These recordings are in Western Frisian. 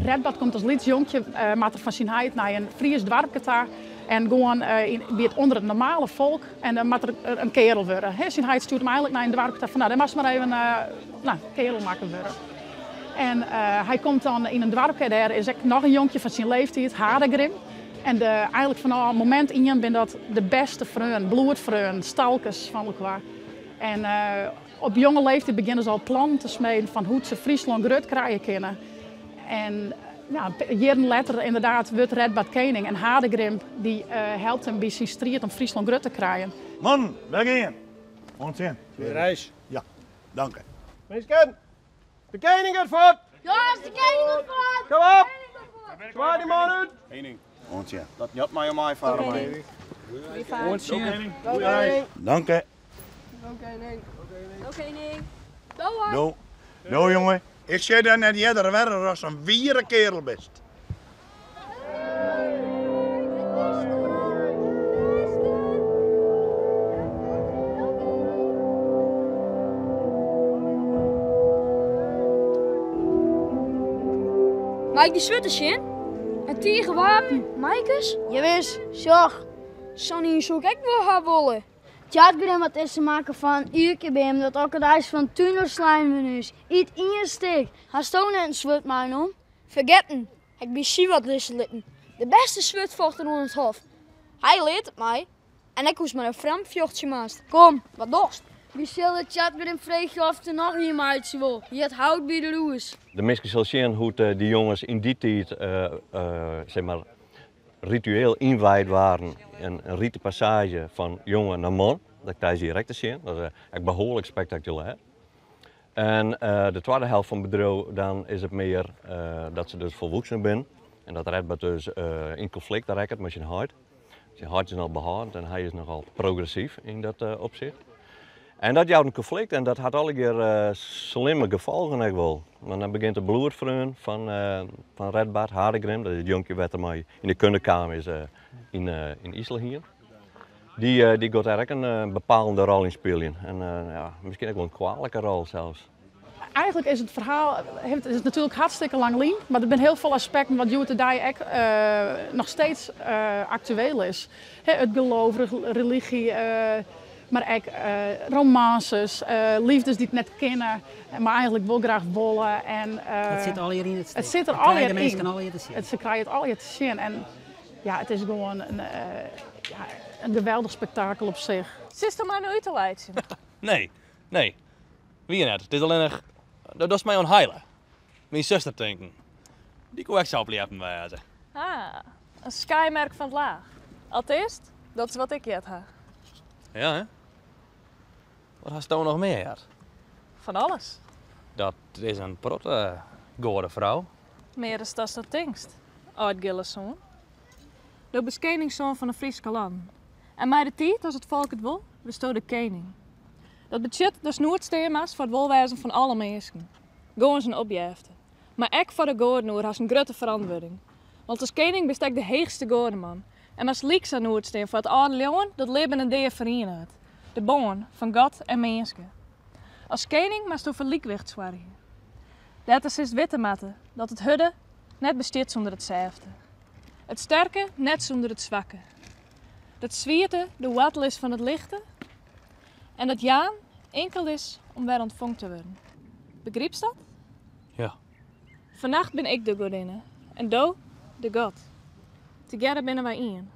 Redbad komt as lyts jonkje, moat er fan syn heit nei in Fries doarpke ta en gewoan by it ûnder it normale folk en dan moat er in kearel wurde. Syn heit stjoert him eigenlik nei in doarpke ta fan no, dêr moatst mar even no, kearel makke wurde. En hy komt dan yn in doarpke, dêr is ek noch in jonkje fan syn leeftiid, Hadegrim. En de, eigenlik fanôf momint ien binne dat de bêste freonen, bloedfreonen, stalkes fan elkoar. En op jonge leeftiid begjinne se al plannen te smeden fan hoe't se Fryslân grut krije kinne. En ja, jierren letter ynderdaad wurdt Redbad kening en Hadegrim dy helpt him by syn striid om Fryslân grut te krijen. Mannen, wy gean. Oant sjen. Goeie reis. Ja, danke. Minsken, de kening giet fuort! Jonges, de kening giet fuort! Kom op! Swaai dy man út! Kening. Oant sjen. Dat jout my om meifarre mei. Oant sjen. Danke. Do kening. Do kening. Do hoor. Do. Do jonge. Ik sjoch dy net earder wer as in wiere kearel bist. Mei ik dy swurd ris sjen? In tige wapen, mei ik ris? Jawis, sjoch. Sa'n ien soe ik ek wol ha wolle. Tjadgrim hat dizze makke fan in ierkebeam dat okkerdeis fan túner slein wurden is. Ut ien stik. Hasto net in swurd meinommen? Fergetten, ha ik by Siward lizze litten, de bêste swurdfochter oan it hof. Hy leart it my en ek hoe'tst mei in frjemd fjochtsje moatst. Kom, wat dochst? Wy sille Tjadgrim freegje oft er noch ien meitsje wol. Hy hat hout by de rûs. De minsken sille sjen hoe't dy jonges yn dy tiid zeg mar, ritueel ynwijd waarden, in rite passaazje fan jonge nei man. Dat krije se hjir ek te sjen, dat is ek behoarlik spektakulêr. En de twadde helte fan it bedriuw dan is it mear dat se dus folwoeksen binne en dat Redbad dus yn konflikt rekket mei syn heit. Syn heit is nochal behâldend en hy is nochal progressyf yn dat opsicht. En dat jout in konflikt en dat hat allegear slimme gefolgen ek wol. Want dan begjint de bloedfreon fan Redbad, Hadegrim, dat is it jonkje wêr't er mei yn de kunde kaam is yn Iselhiem. Dy dy giet dêr ek in bepalende rol yn spyljen. En ja, miskien ek wol in kwalike rol sels. Eigenlik is it ferhaal, it is natuerlik hartstikke lang lyn, mar der binne hiel folle aspekten wat hjoed-de-dei ek noch steeds aktueel is. It geloof, religy, mar ek romanses, liefdes dy't net kinne, mar eigenlik wol graach wolle. En, Dat sit allegear yn it stik. It sit der allegear yn. De minsken allegear te sjen. Se krije it allegear te sjen. En ja, it is gewoan in, ja, in geweldich spektakel op sich. Sitsto my no út te laitsjen? Nee, nee. Wier net. It is allinnich, do dochst my oan Heile, myn suster, tinken. Dy koe ek sa opljeppen wêze. Ah, in skaaimerk fan it laach. Alteast, dat is wat ik heard ha. Ja, hè? Wat hasto noch mear heard? Fan alles. Dat is in protte goadefrou. Mear as datst dat tinkst, âld gillesoan. Do bist keningssoan fan de Fryske lannen. En mei de tiid, as it folk it wol, wurdsto de kening. Dat betsjut datst noed stean moatst foar it wolwêzen fan alle minsken. Gâns in opjefte. Mar ek foar de goaden oer hast in grutte ferantwurding. Want as kening bist ek de heechste goademan en moatst lyksa noed stean foar it âlde leauwen dat libben en dea ferienet, de bân fan God en minske. As kening moatsto foar lykwicht soargje. Dêrta silst witte moatte dat it hurde net bestiet sûnder it sêfte, it sterke net sûnder it swakke, dat swierte de woartel is fan it lichte en dat jaan inkeld is om wer ûntfong te wurden. Begrypst dat? Ja. Fannacht bin ik de godinne en do de god. Tegearre binne wy ien.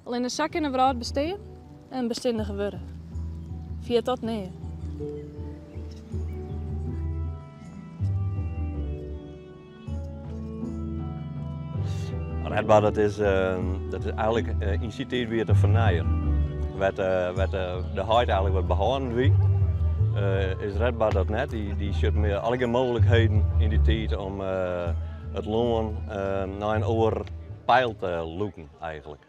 Allinne sa kin de wrâld bestean en bestindige wurde. Ferjit dat nea. Redbad dat is, dat is eigenlik yn syn tiid wie it in fernijer. Wêr't wêr't de heit eigenlik wat behâldend wie, is Redbad dat net. Dy sjocht mear allegear mooglikheden yn dy tiid om it lân nei in oar peil te lûken eigenlik.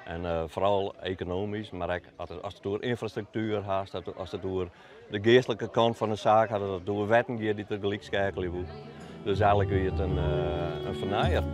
En foaral ekonomysk, mar ek ast it oer ynfrastruktuer hast, ast it oer de geastlike kant fan de saak hast, as it oer wetten giet dy't er gelyk skeakelje woe. Dus eigenlik wie it in fernijer.